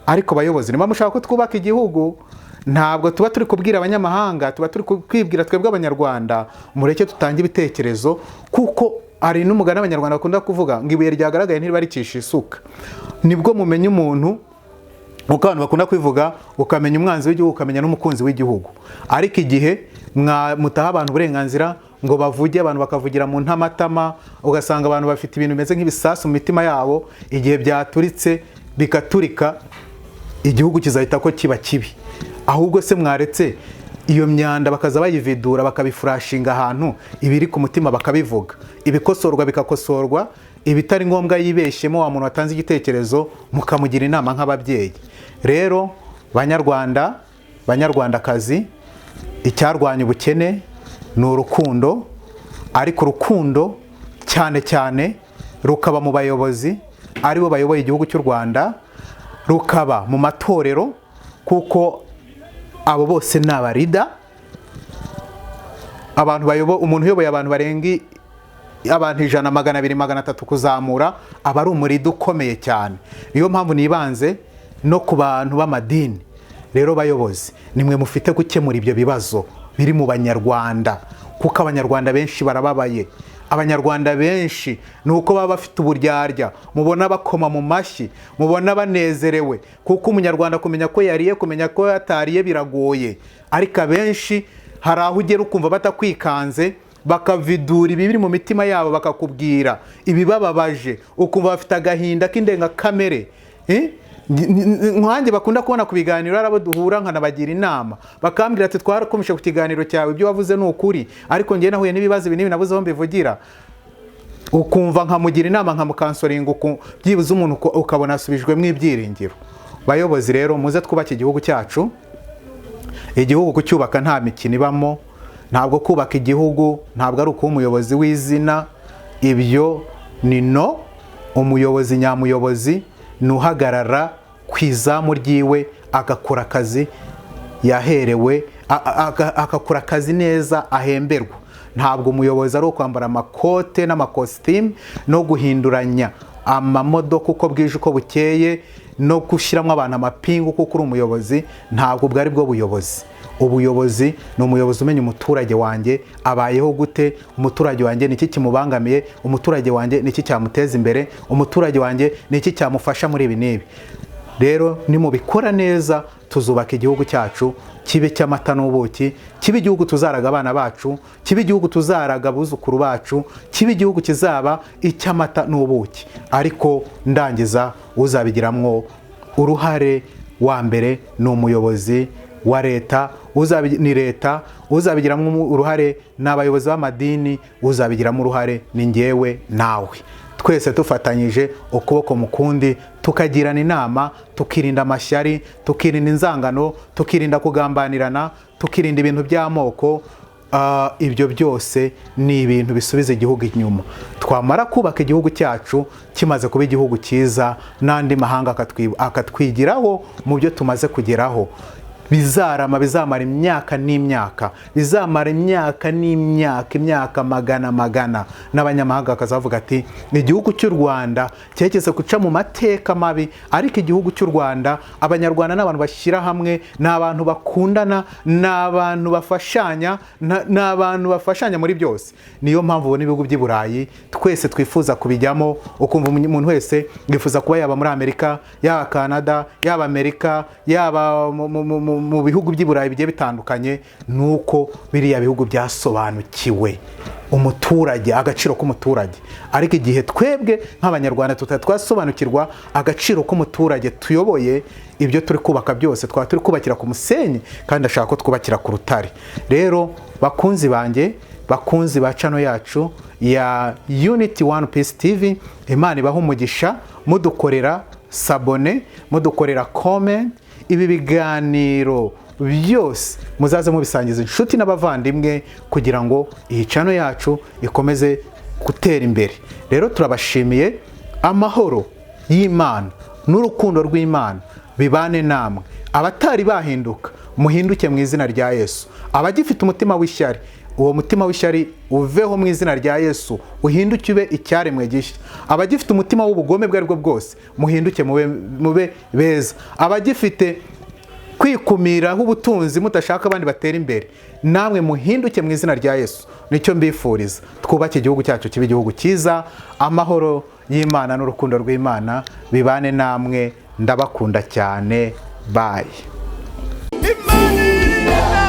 Ariko bayobozi, niba mushaka ko twubaka igihugu, Ntabwo tuba turi kubwira abanyamahanga, tuba turi kwibwira twebwe Abanyarwanda. Mureke tutange ibitekerezo, kuko hari n'umugani Abanyarwanda bakunda kuvuga ngo ibuye ryagaragaye ntiribarikisha isuka. Nibwo mumenya umuntu, uko abantu bakunda kwivuga, ukamenya umwanzi w'igihugu, ukamenya n'umukunzi w'igihugu. Ariko igihe mutaha abantu uburenganzira ngo bavuge, abantu bakavugira mu ntamatama, ugasanga abantu bafite ibintu bimeze nk'ibisasu mu mitima yabo, igihe byaturitse bigaturika, igihugu kizahita ko kiba kibi. Ahubwo se mwaretse iyo myanda bakaza bayividura, bakabifurashinga ahantu, ibiri ku mutima bakabivuga, ibikosorwa bikakosorwa, ibitari ngombwa yibeshyemo wa muntu watanze igitekerezo mukamugira inama nk'ababyeyi. Rero Banyarwanda, Banyarwandakazi, icyarwanya ubukene ni urukundo, ariko urukundo cyane cyane rukaba mu bayobozi, aribo bayoboye igihugu cy'u Rwanda, rukaba mu matorero, kuko abo bose ni aba leader. Abantu bayobo, umuntu uyoboye abantu barenga abantu 100, 200, 300 kuzamura, aba ari umu leader ukomeye cyane. Niyo mpamvu nibanze no ku bantu b'amadini. Rero bayobozi, nimwe mufite gukemura ibyo bibazo biri mu Banyarwanda, kuko Abanyarwanda benshi barababaye. Abanyarwanda benshi ni uko baba bafite uburyarya, mubona bakoma mu mashyi, mubona banezerewe, kuko Umunyarwanda kumenya ko yariye, kumenya ko yatariye biragoye. Ariko abenshi hari aho ugera ukumva batakwikanze, bakavidura ibiri mu mitima yabo, bakakubwira ibibababaje, ukumva bafite agahinda k'indengakamere. Eh? Nkanjye bakunda kubona ku biganiro, ari abo duhura nkanabagira inama, bakambwira ati: "Twarakomeje ku kiganiro cyawe, ibyo wavuze ni ukuri, ariko njye nahuye n'ibibazo ibi n'ibi, nabuze aho mbivugira." Ukumva nkamugira inama, nkamukansoringa, byibuze umuntu ukabona asubijwemo ibyiringiro. Bayobozi rero, muze twubake igihugu cyacu. Igihugu kucyubaka nta mikino ibamo. Ntabwo kubaka igihugu ntabwo ari ukuba umuyobozi w'izina, ibyo ni no. Umuyobozi nyamuyobozi ni uhagarara ku izamu ryiwe, agakora akazi yaherewe, agakora akazi neza ahemberwa. Ntabwo umuyobozi ari ukwambara amakote n'amakositimu no guhinduranya amamodoka uko bwije uko bukeye no gushyiramo abantu amapingu kuko uri umuyobozi. Ntabwo ubwo ari bwo buyobozi. Ubuyobozi ni umuyobozi umenya umuturage wanjye abayeho gute, umuturage wanjye ni iki kimubangamiye, umuturage wanjye ni iki cyamuteza imbere, umuturage wanjye ni iki cyamufasha muri ibi n'ibi. Rero nimubikora neza, tuzubaka igihugu cyacu kibe cy'amata n'ubuki, kibe igihugu tuzaraga abana bacu, kibe igihugu tuzaraga abuzukuru bacu, kibe igihugu kizaba icy'amata n'ubuki. Ariko ndangiza, uzabigiramwo uruhare wa mbere ni umuyobozi wa leta, ni leta. Uzabigiramo uruhare ni abayobozi b'amadini. Uzabigiramo uruhare ni ngewe nawe, twese dufatanyije ukuboko mu kundi, tukagirana inama, tukirinda amashyari, tukirinda inzangano, tukirinda kugambanirana, tukirinda ibintu by'amoko. Ibyo byose ni ibintu bisubiza igihugu inyuma. Twamara kubaka igihugu cyacu, kimaze kuba igihugu cyiza, n'andi mahanga akatwigiraho mu byo tumaze kugeraho, bizarama, bizamara imyaka n'imyaka, bizamara imyaka n'imyaka, imyaka magana magana, n'abanyamahanga bakazavuga ati: "Igihugu cy'u Rwanda cyegeze guca mu mateka mabi, ariko igihugu cy'u Rwanda, Abanyarwanda ni abantu bashyira hamwe, ni abantu bakundana, ni abantu bafashanya, ni abantu bafashanya muri byose." Niyo mpamvu ubona ibihugu by'i Burayi twese twifuza kubijyamo, ukumva umuntu wese yifuza kuba yaba muri Amerika, yaba Canada, yaba Amerika, yaba mu bihugu by'i Burayi bigiye bitandukanye. Nuko biriya bihugu byasobanukiwe umuturage, agaciro k'umuturage. Ariko igihe twebwe nk'Abanyarwanda tutari twasobanukirwa agaciro k'umuturage tuyoboye, ibyo turi kubaka byose twaba turi kubakira ku musenyi, kandi ashaka ko twubakira ku rutare. Rero bakunzi banjye, bakunzi ba channel yacu ya Unity One Peace TV, Imana ibaha umugisha mudukorera s'abonner, mudukorera comment. Ibi biganiro byose muzaze mubisangiza inshuti n'abavandimwe kugira ngo iyi channel yacu ikomeze gutera imbere. Rero turabashimiye. Amahoro y'Imana n'urukundo rw'Imana bibane namwe. Abatari bahinduka, muhinduke mu izina rya Yesu. Abagifite umutima w'ishyari, uwo mutima w'ishyari uveho mu izina rya Yesu, uhinduke ube icyaremwe gishya. Abagifite umutima w'ubugome bwo aribwo bwose, muhinduke mube beza. Abagifite Kwikumiraho ubutunzi mudashaka abandi batera imbere, namwe muhinduke mu izina rya Yesu. Nicyo mbifuriza. Twubake igihugu cyacu kibe igihugu cyiza. Amahoro y'Imana n'urukundo rw'Imana bibane namwe. Ndabakunda cyane. Bye. Imana.